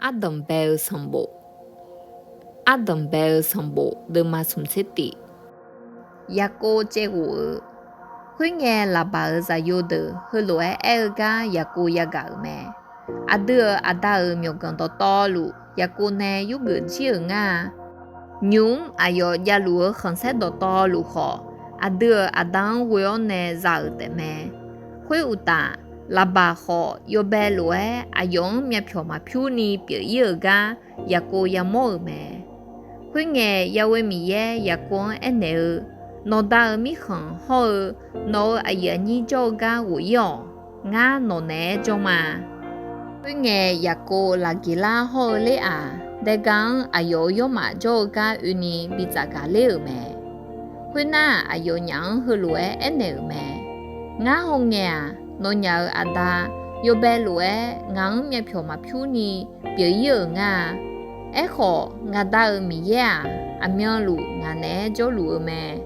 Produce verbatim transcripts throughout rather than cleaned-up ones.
Ardanq bae-eu sanqbof. Ardanq bae-eu sanqbof deuvma smq tser tif. Yaqkov caevghof-eu. Khoerngae, Laqbaq-euq zaqyo deuq heulof-aer aer-eu gar Yaqkov yagaq-euq mae. Aqdui-euq aqda-euq myawqganq dawqtawvluf, Yaqkov nae yurgeuf jir-euq ngar-a. Nymq-mr aqyawf javluf-eu khanqsaer dawqtawvluf khawf, aqdui-euq aqda-anr ghoe-awr nae za-euq taefmae. Khoeruqtaf, Laqbaq khawf, yawbae lof-aer aqyawf-anr myavpyawq maqpyur ni pyeuf ir-euq gar Yaqkov yamawr-euq mae. Khoerngae, Ya'ghoe Miqyaer Yaqkov-anr aernaeq-eu, Nawqda-euq mirkhanq hawr-eu nawq-euq aqyuif aqnyir jawr-eu gar ghof ir-awq. Ngar nawq naeq-aer jawr ma. Khoerngae, Yaqkov Laqgeqlar hawr-eu Leraq daega-anr aqyawf-euq yawrmaf jawr-eu gar oeni bi tsafgaq ler-euq mae. Khoernar, aqyawfnyaf-anr heulof-aer aernaeq-euq mae. Ngar hawngae-aq, nawnyaf-euq aqda yawbae lof-aer ngaq-anr myavpyawq maqpyur ni pyeuf ir-euq ngar-a. Aerkhawf, ngaqda-euq Miqyaer-aq, aqmyanluf ngaq naeq-aer jawrluf-eu mae.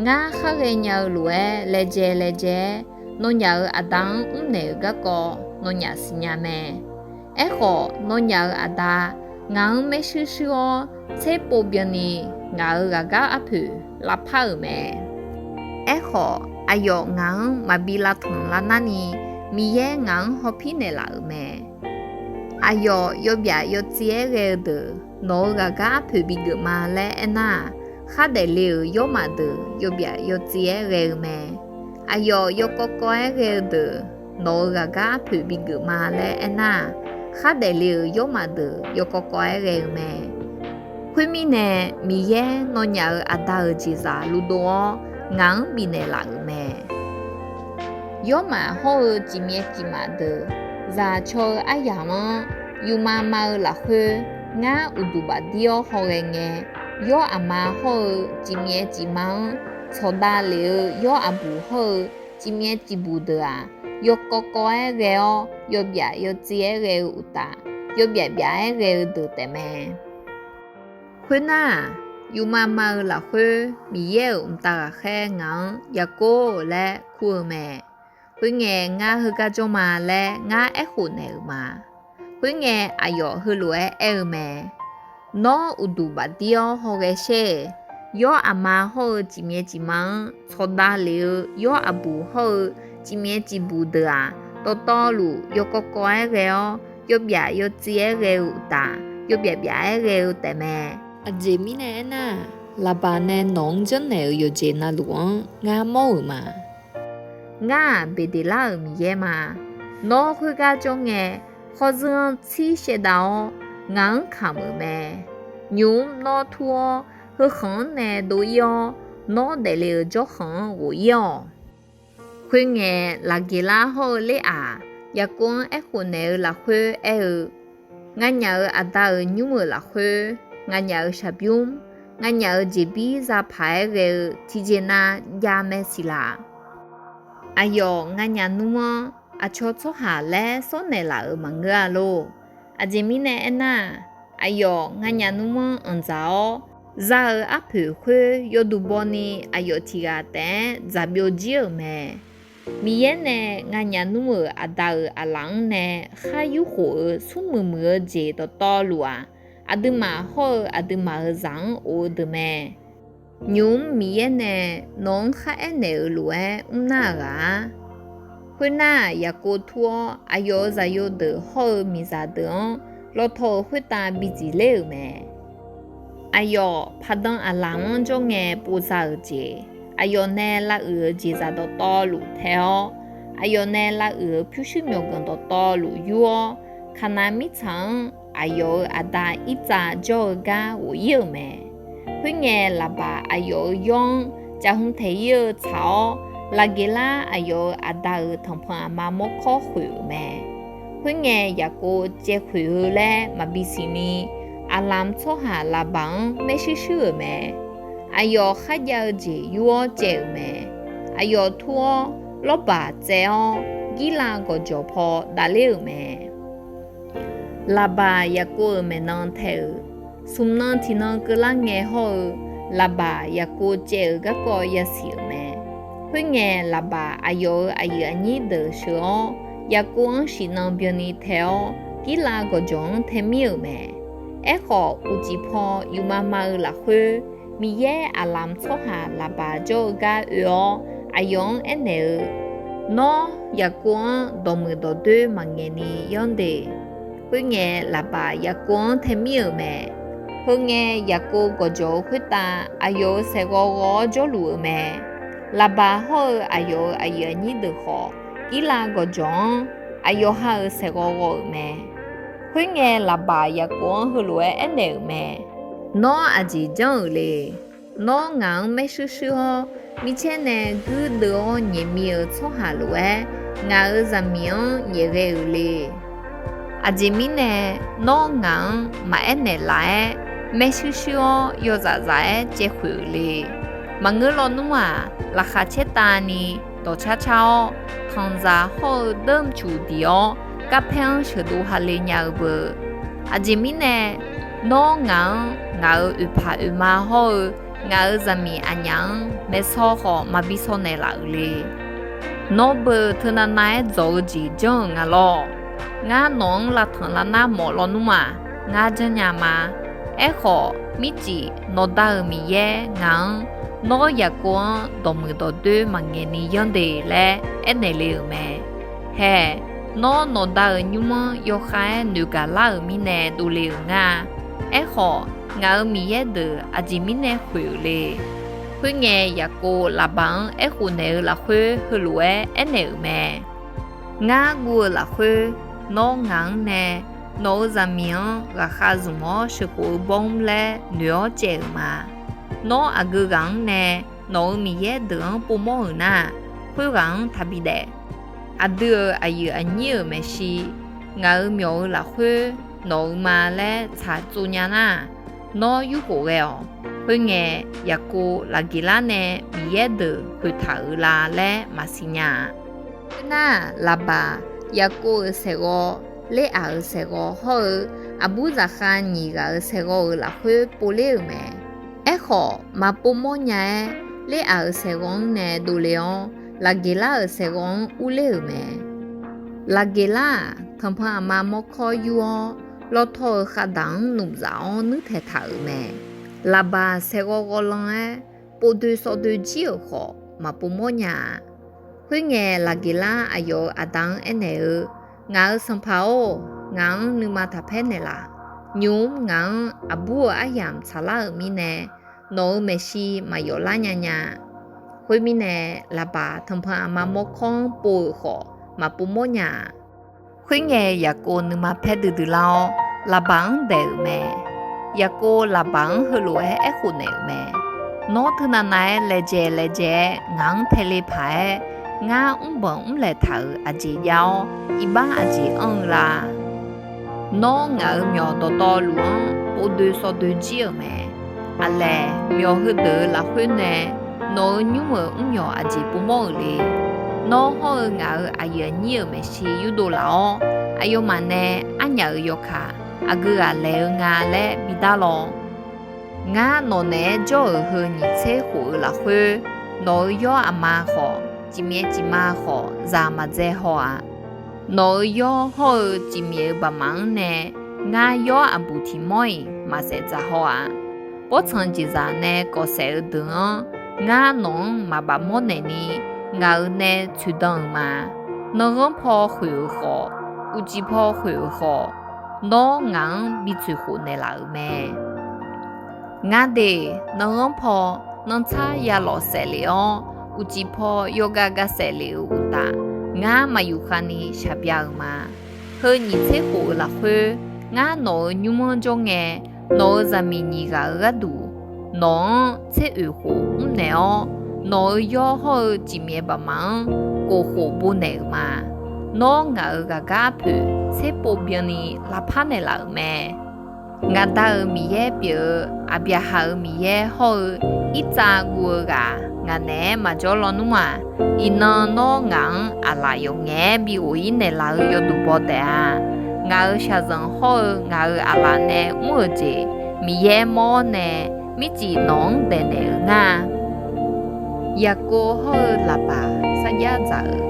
Ngar khar ghaenya-eu lof-aer laejae laejae-aer nawnyaf-euq aqda-anr mrnaeq-euq garkawv nawnyaf siqnya mae. Aerkhawf, nawnyaf-euq aqda ngaq-anr maershuir shuir-awr tserpov byanni ngaq-euq ghaqgar arpoeq lavpar-euq mae. Aerkhawf, aqyawf ngaq-anr maqbi lavtanq lavnar ni, Miqyaer ngaq-anr hawpir naeqlaf-euq mae. Aqyawf yawbyaf yawtsuif-aer ghae-eu deuq nawq-euq ghaqgar arpoeq bigeuf ma laer aernar-aq, khardaef le-euq yawrmaf deuq yawbyaf yawtsuif-aer ghae-eu mae. Aqyawf yawkawv kawv-aer ghae-eu deuq nawq-euq ghaqgar arpoeq bigeuf ma laer aernar-aq, khardaef le-euq yawrmaf deuq yawkawv kawv-aer ghae-eu mae. Khoermirnae, Miqyaer nawnyaf-euq aqda-euq jeqzaq luvdov-awr ngaq-anr bifnaeq laf-euq mae. Yawrmaf hawr-eu cifmyaev cifmaf deuq, zaq caw-eu aryamq-anr yufma ma-eu lafkhoer, ngar uqduq bafdir-awr hawghae ngae, yawr aqma hawr-eu cifmyaev cifma-anr tsawqdav lef-eu yawr aqbuq hawr-eu cifmyaev cifbuq deuq-aq, yawkawv kawv-aer ghae-awr yawbyaf yawtsuif-aer ghae-eu uqtaf, yawbyaf byaf-aer ghae-eu deuq taefmae. Khoernar-aq, yufma ma-eu lafkhoer Miqyaer-euq mqtav ghaqkhaer ngaq-anr Yaqkov laer kur-eu mae. Khoerngae, ngar heugar jawr ma laer ngar aerkhof naeq-euq ma. Khoerngae, aqyawf heulof-aer aer-eu mae. Nawr uqduq bafdir-awr hawghae sher-eq. Yawr aqma hawr-eu cifmyaev cifma-anr tsawqdav lef-eu yawr aqbuq hawr-eu cifmyaev cifbuq deuq-aq, dawqtawvluf yawkawv kawv-aer ghae-awr, yawbyaf yawtsuif-aer ghae-eu uqtaf, yawbyaf byaf-aer ghae-eu taefmae. Aqjeq mirnae aernar-aq, Laqbaq nae nawq-anr janrnaeq-euq yawqjeq navluf-anr ngar mawr-euq ma. Ngar-aq, Beqdeqlar-euq Miqyaer ma. Nawr khoergar jawr ngae, khawrzeur-anr tsir shaevdav-awr, ngaq-anr kamq-euq mae. Nymq-mr nawr tur-awr, heukhanq-anr nae dov ir-awr, nawr daefle-euq jawrkhanq-anr ghof ir-awq. Khoerngae, Laqgeqlar hawr-eu Leraq Yaqkov-anr aerkhof naeq-eu lafkhoer aer-eu, Nganyaf-euq aqda-euq nymr-euq lafkhoer, nganyaf-euq shaqbymr, nganyaf-euq jeqbir zapaq-aer ghae-eu tiqjeq nav jav mae siq laq. Aqyawf nganyaf nmr-anr aqcawq tsawrhaq laer sawr naeqlaf-euq maqngeur-a lor. Aqjeq mirnae aernar-aq, aqyawf nganyaf nmr-anr anqdzaq-awr, za-euq arpoeq khoer yawduq baw ni aqyawf tiq ghaq taef-aer dzaq byovjir-euq mae. Miqyaer nae nganyaf nmr-euq aqda-euq aqlaf-anr nae khar yurkhof-eu smrmuiq muiq-eu jeq dawqtawvluf-aq, aqduimaf hawr-eu aqduimaf-euq zaq-anr of-eu deuq mae. Nymq-mr Miqyaer nae nawq-anr kharaer naeq-euq lof-aer mrnar-aq ghaq-ar. Khoernar-aq, Yaqkov tur-awr aqyawf-euq zaqyo deuq hawr-eu miqzaq deuq-anr lawtaw-euq khoertav bi dziqler-euq mae. Aqyawf paqdan aqlaf-anr jawr ngae povza-euq jeq, aqyawf nae lavuiq-euq jeqzaq dawqtawvluf tae-awr, aqyawf nae lavuiq-euq pyurshuir myawqganq dawqtawvluf yur-awr, Kaqnav mirtsaq-anr aqyawf-euq aqda Irtsav jawr-eu gar ghof ir-euq mae. Khoerngae, Laqbaq aqyawf-euq yawr-anr caf hmq taeq ir-eu tsaq-awr, Laqgeqlar aqyawf-euq aqda-euq tanqpanq aqma mawrkawr khoeq-euq mae. Khoerngae, Yaqkov caev khoeq-eu laer maqbi siqni, aqlamq tsawrhaq Laqbaq-anr maershuir shuir-euq mae. Aqyawf kharjav-eu jeq yur-awr caev-euq mae. Aqyawf tur-awr, lawrbaq tsaev-awr, Girlav gawqjawq paw davler-euq mae. Laqbaq Yaqkov-euq maeqnan tae-euq smq nan tiqnan keuvlar ngae hawr-eu, Laqbaq Yaqkov caev-euq garkawv yasiq-euq mae. Khoerngae, Laqbaq aqyawf-euq aqyuif aqnyir deuq sheuq-awr, Yaqkov-anr shiqnan byanni tae-awr, Girlav gawqjawq-anr taemir-euq mae. Aerkhawf, uqcif paw yufma ma-eu lafkhoer, Miqyaer aqlamq tsawrhaq Laqbaq jawr-eu gar oe-awr, aqyawf-anr aernaeq-eu, Nawr, Yaqkov-anr dawqmuiq dawqdoer maqngaeq ni yanr de. Khoerngae, Laqbaq Yaqkov-anr taemir-euq mae. Heungae, Yaqkov gawqjawq-eu khoertav aqyawf-euq saeqghawv ghawv-awr jawrluf-euq mae. Laqbaq hawr-eu aqyawf-euq aqyuif aqnyir deuq khawf, Girlav gawqjawq-anr aqyawf ha-euq saeqghawv ghawv-euq mae. Khoerngae, Laqbaq Yaqkov-anr heulof-aer aernaeq-euq mae. Nawr aqjeq janr-euq le. Nawr ngaq-anr maershuir shuir-awr, mircaer nae guirdeuv-awr nyaef mi-euq tsawrhaq lof-aer, ngaq-euq zaqmiq-anr nyaef ghae-euq le. Aqjeq mirnae, nawr ngaq-anr maqaer naeqlaf-aer, maershuir shuir-awr yawzaf zaf-aer caevkhoeq-euq le. Maqngeur lawnmr-aq, laqkhaq caertavni dawqcar car-awr, tanqzaq hawr-eu deurmqcuq diq-awr, garpaer-anr sheuqdov ha le nya-eu beu. Aqjeq mirnae, nawr ngaq-anr ngaq-euq oeqpaq oeqma hawr-eu ngaq-euq zaqmiq aqnyaf-anr maeqsaw khawf maqbi saw naeqlaf-euq le. Nawr beu teunav nav-aer dzawq-eu jeq janr-euq nga lawr. Ngar nawq-anr lavtanq lavnar mawf lawnmr-aq, ngar janrnya ma. Aerkhawf, mircif nawqda-euq Miqyaer ngaq-anr, Nawr, Yaqkov-anr dawqmuiq dawqdoer maqngaeq ni yanr de laer aernaeq le-euq mae. Hae, nawr nawqda-euq nymr-anr yawkhav-aer noeqgaq lar-euq mirnae dovle-euq ngar. Aerkhawf, ngaq-euq miqyaer deuq aqjeq mirnae khoeq-euq le. Khoerngae, Yaqkov Laqbaq-anr aerkhof naeq-eu lafkhoer heulof-aer aernaeq-euq mae. Ngar guv-eu lafkhoer, nawr ngaq-anr nae nawq-euq zaqmiq-anr ghaqkhav zmq-awr sheuqkhof-eu bawr mr laer noeq-awr caev-euq ma. Nawr aqgeu ghaq-anr nae nawq-euq miqyaer deuq-anr povmawr-euq nar, khoerghaq-anr taqbi daef. Aqdui-euq aqyuif aqnyir-euq maeqshi, ngaq-euq myawq-eu lafkhoer nawq-euq ma laer tsaqtsov nya nar, nawr yurkhof ghae-awq. Khoerngae, Yaqkov Laqgeqlar nae miqyaer deuq khoeqtaq-euq la laer maqsiq nya-a. Khoernar, Laqbaq Yaqkov-euq saeqghawv, Leraq-euq saeqghawv hawr-eu aqbur zaqkhav nyiq ghaq-euq saeqghawv-euq lafkhoer povler-euq mae. Aerkhawf, maqpov mawrnya-aer, Leraq-euq saeqghawv-anr nae dovle-awr, Laqgeqlar-euq saeqghawv-anr urler-euq mae. Laqgeqlar-aq, tanqpanq aqma mawrkawr yur-awr, lawtaw-euq khaqdaq-anr nmqzaf-awr nuirtaeq taq-euq mae. Laqbaq saeqghawv ghawvlan-aer, povdoe sawvdoe jir-euq khawf, maqpov mawrnya-a. Khoerngae, Laqgeqlar aqyawf-euq aqda-anr aernaeq-eu, Ngaq-euq sanqpaq-or, ngaq-anr nuima taqpaer naeqlaf. Nymq-mr ngaq-anr aqbur-euq aryamq tsaqlar-euq mirnae, nawq-euq maeqshi maqyawf lar nya nya. Khoermirnae, Laqbaq tanqpanq aqma mawrkawr-anr pov-euq khawf, maqpov mawrnya-a. Khoerngae, Yaqkov nuima paer duidui lar-awr, Laqbaq-anr daeq-euq mae. Yaqkov Laqbaq-anr heulof-aer aerkhof naeq-euq mae. Nawr teunav nav-aer laejae laejae-aer ngaq-anr taele paq-aer, ngar mrbanq mrlaeq taq-euq aqjeq jav-awr, iqbax aqjeq anr-eu la? Nawr ngaq-euq myawq dawqtawvluf-anr povdoe sawvdoe jir-euq mae. Aqlaeq, myawq heudeuq-euq lafkhoer nae nawq-euq nymr-euq mrmyawq aqjeq povmawr-euq le? Nawr hawr-eu ngaq-euq aqyuif aqnyir-euq maeqshi yurdov laf-awr, aqyawfmaf nae arnyaf-euq yawkaq aqgeu ghaq laeq-eu nga laer bidar lawr. Ngar nawq naeq-aer jawr-euq heu nyiq tser khof-eu lafkhoer, nawq-euq yawr aqma khawf, cifmyaef cifma khawf, zaq maqdzae haw-aq. Nawq-euq yawr hawr-eu cifmyaef-euq baqmaf-anr nae ngar yawr aqbuq tiq mawr-iq maqsaef dzaq haw-aq. Bawrtsanq jeqzaq nae kawfsaef-eu deuq-anr ngar nawq-anr maqbaf mawr naeq ni, ngaq-euq nae tsoeqdan-euq ma. Nanghanr paw khoeq-euq khawf, uqcif paw khoeq-euq khawf, nawr ngaq-anr bi tsoeq khof naeqlaf-euq mae. Ngar de, nanghanr paw nanrtsar ya lawf saef lef-awr, uqcif paw yawgav gav saef lef-euq uqtaf, ngar maq yufkhav ni shaqbya-euq ma. Heu nyiq tser khof-eu lafkhoer, ngar nawq-euq nymr-anr jawr ngae, nawq-euq zaqmiq nyiq ghaq-euq gharduq, nawq-anr tser oeq khof mrnaeq-awr, nawq-euq yawr hawr-eu cifmyaef baqmaf-anr kof khof bo naeq-euq ma. Nawr ngaq-euq ghaqgar arpoeq tser pov byanni lavpar naeqlaf-euq mae. Ngaq Da-euq Miqyaer pyeuf-eu, Aqbyaqhaq-euq Miqyaer hawr-eu, Irtsav guv-eu ghaq ngaq naeq-aer maqjawr lawnmr-aq, iqnan nawr ngaq-anr aqlaf yawqngaef-aer bighof-ir naeqlaf-eu yawduq baw taef-a. Ngaq-euq shaqzanq hawr-eu ngaq-euq aqlaf nae mr-euq jeq Miqyaer mawr-awr nae, mircif nawq-anr daeqnaeq-euq ngar-a. Yaqkov hawr-eu Laqbaq sarjax dzaq-euq.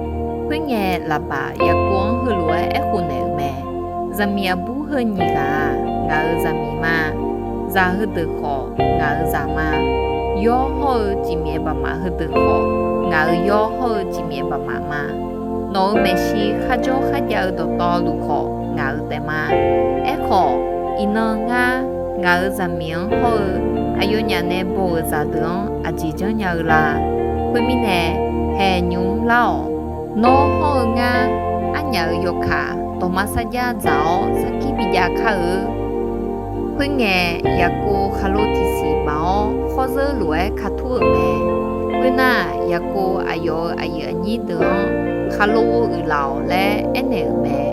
Khoerngae, Laqbaq Yaqkov-anr heulof-aer aerkhof naeq-euq mae. Zaqmiq aqbur heu nyiq ghaq-aq, ngaq-euq zaqmiq ma. Zaq heudeuq khawf, ngaq-euq zaq ma. Yawr hawr-eu cifmyaef baqmaf heudeuq khawf, ngaq-euq yawr hawr-eu cifmyaef baqmaf ma. Nawq-euq maeqshi kharjawr kharjav-eu dawqtawvluf khawf, ngaq-euq taef ma. Aerkhawf, iqnan ngar, ngaq-euq zaqmiq-anr hawr-eu aqyawfnyaf nae baw-euq zaqdeuq-anr aqjeq janrnya-eu la? Khoermirnae, haeq nymq mr lar-awq. Nawr hawr-eu ngar, arnyaf-euq yawkaq dawqma sarjax dzaq-awr sarkir bijav kar-eu. Khoerngae, Yaqkov khaqlo tiqsiq baq-awr khawr zeur lof-aer ka tur-euq mae. Khoernar, Yaqkov aqyawf-euq aqyuif aqnyir deuq-anr, Khaqlo ghovuiq laf-awq laer aernaeq-euq mae.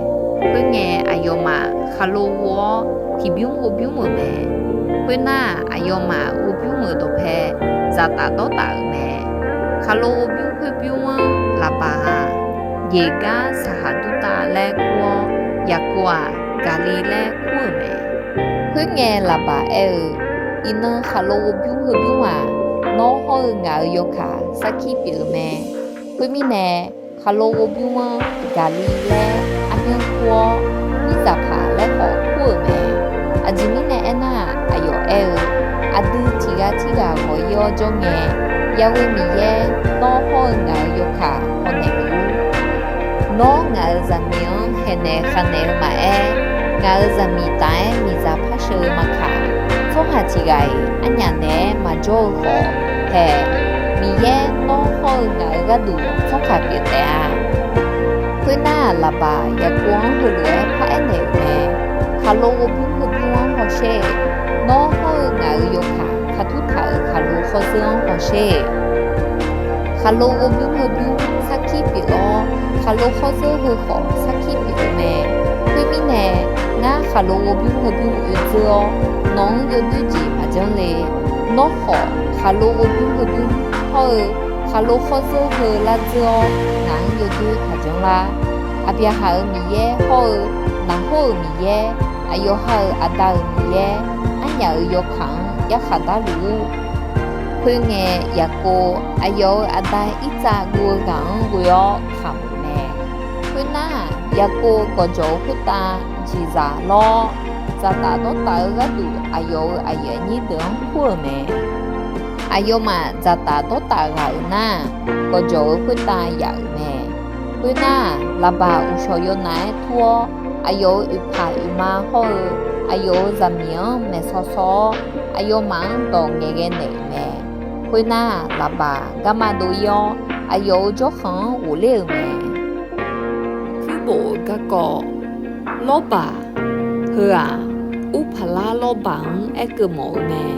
Khoerngae, aqyawfmaf khaqlo ghov-awr tiqbymr ghof bymr-euq mae. Khoernar, aqyawfmaf ghof bymr-euq dawqpae zaqtaf dawrtaf-euq mae. Khaqlo ghof bymr khoer bymr-anr Laqbaq-aq, Jeqgar saqhaq durtav laer kur-awr, Yaqkov-aq, Gaqli laer kur-euq mae. Khoerngae, Laqbaq aer-eu, Iqnan khaqlo ghof bymr heu bymr-aq, nawr hawr-eu ngaq-euq yawkaq sarkir pyeuf-eu mae. Khoermirnae, khaqlo ghof bymr-anr Gaqli laer armyanr kur-awr, Mirzaqpaq laer khawf kur-euq mae. Aqjeq mirnae aernar-aq, aqyawf aer-eu, Aqdui tiqghaq tirghaq ghawq-ir-awr jawr ngae, Yaghoe Miqyaer, nawr hawr-eu ngaq-euq yawkaq hawnaeq luf-ur. Nawr ngaq-euq zaqmiq-anr haeqnaeq khavnaeq-eu maqaer, ngaq-euq zaqmiq taf-aer miqdzaq par sheuq-eu maqkaq, tsawrhaq tiq ghaq-iq arnyaf naeq-aer maqjawr-eu khawf, haeq, Miqyaer nawr hawr-eu ngaq-euq gharduq tsawrkaq pyeuf taef-a. Khoernar, Laqbaq Yaqkov-anr heulof-aer paraer naeq-euq mae. Khaqlo ghof bymr heu bymr-anr hawsher. Nawr hawr-eu ngaq-euq yawkaq ka tur taq-euq khaqlo khawr zeur-anr hawsher. Khaqlo ghof bymr heu bymr sarkir pyeuf-awr, khaqlo khawr zeur heu khawf sarkir pyeuf-eu mae. Khoermirnae, ngar khaqlo ghof bymr heu bymr oe dzeur-awr, nawq-anr yawdoer jeq maqjanr le. Nawr khawf, khaqlo ghof bymr heu bymr hawr-eu, khaqlo khawr zeur heu lar dzeur-awr, ngaq-anr yawdoer taqjanr lar. Aqbyaqhaq-euq Miqyaer hawr-eu, Naqhor-euq Miqyaer, aqyawf ha-euq aqda-euq Miqyaer, arnyaf-euq yawkaq-anr yarkhaq dar luf-ur. Khoerngae, Yaqkov aqyawf-euq aqda Irtsav guv-eu ghaq-anr ghoe-awr kaq muiq mae. Khoernar, Yaqkov gawqjawq-euq khoertav jeqzaq lawr-awr, dzaqtaf dawrtaf-eu gharduq aqyawf-euq aqyuif aqnyir deuq-anr kur-euq mae. Aqyawfmaf dzaqtaf dawrtaf ghaq-euq nar, gawqjawq-euq khoertav yaf-euq mae. Khoernar, Laqbaq uqshawq yawnaf-aer tur-awr, aqyawf-euq oeqpaq oeqma hawr-eu, aqyawf-euq zaqmiq-anr maeqsaw saw-awr, aqyawfmaf-anr dawq ngaeqghae naeq-euq mae. Khoernar, Laqbaq garma dov-ir-awr, aqyawf-euq jawrkhanq-anr ghofler-euq mae. Kuirbof-euq garkawv, Lawrbaq, heu-aq, Urpaqlar Lawrbaq-anr aerkeuv mawf-eu mae.